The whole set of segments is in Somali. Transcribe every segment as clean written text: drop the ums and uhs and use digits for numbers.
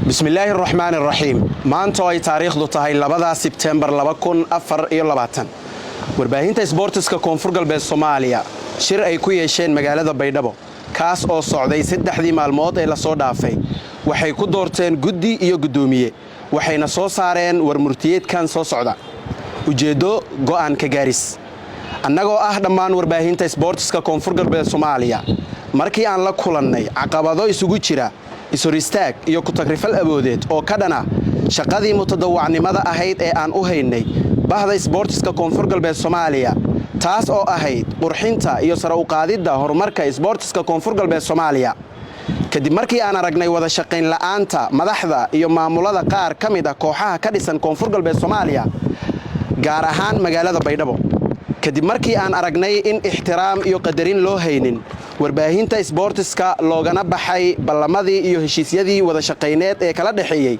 Bismillaahi araxmaani araxiim. Maanta oo ay taariikhdu tahay 2-da Sebtembar, warbaahinta isboortiska Koonfur Galbeed Soomaaliya shir ay ku yeesheen magaalada Baydhabo, kaas oo socday 3dii maalmood ee lasoo dhaafay, waxay ku doorteen guddi iyo guddoomiye, waxayna soo saareen warmurtiyeedkan soo socda. Ujeeddo: go'aan ka gaaris. Annagoo ah dhammaan warbaahinta isboortiska Koonfur Galbeed Soomaaliya, markii aan la kulannay caqabado isugu jira ishor istaag iyo ku-tagrifal awoodeed oo ka dhana shaqadii mutadawacnimada ahayd ee aan u haynay bahda isboortiska Koonfur Galbeed Soomaaliya, taas oo ahayd qurxinta iyo sare uqaadidda horumarka isboortiska Koonfur Galbeed Soomaaliya, kadib markii aan aragnay wada shaqayn la'aanta madaxda iyo maamulada qaar ka mid ah kooxaha ka dhisan Koonfur Galbeed Soomaaliya, gaar ahaan magaalada Baydhabo, kadib markii aan aragnay in ixtiraam iyo qadarin loo haynin warbaahinta isboortiska, loogana baxay ballamadii iyo heshiisyadii wada shaqayneed ee kala dhexeeyey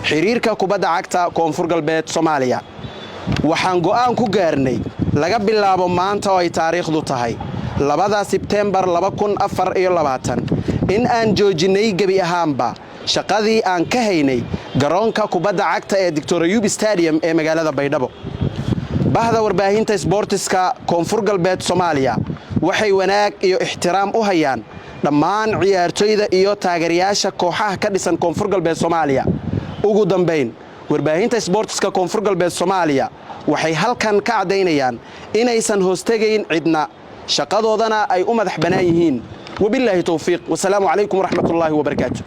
xiriirka kubadda cagta Koonfur Galbeed Soomaaliya, waxaan go'aan ku gaarnay laga bilaabo maanta oo ay taariikhdu tahay 2-da Sebtembar, in aan joojinnay gebi ahaanba shaqadii aan ka haynay garoonka kubadda cagta ee Doctor Ayuub Stadium ee magaalada Baydhabo. Bahda warbaahinta isboortiska Koonfur Galbeed Soomaaliya waxay wanaag iyo ixtiraam u hayaan dhammaan ciyaartoyda iyo taageerayaasha kooxaha ka dhisan Koonfur Galbeed Soomaaliya. Ugu dambayn, warbaahinta isboortiska Koonfur Galbeed Soomaaliya waxay halkan ka caddaynayaan inaysan hoostegayn cidna, shaqadoodana ay u madax bannaan yihiin. Wabilaahi towfiiq, wasalaamu calaykum waraxmatullaahi wabarakaatu.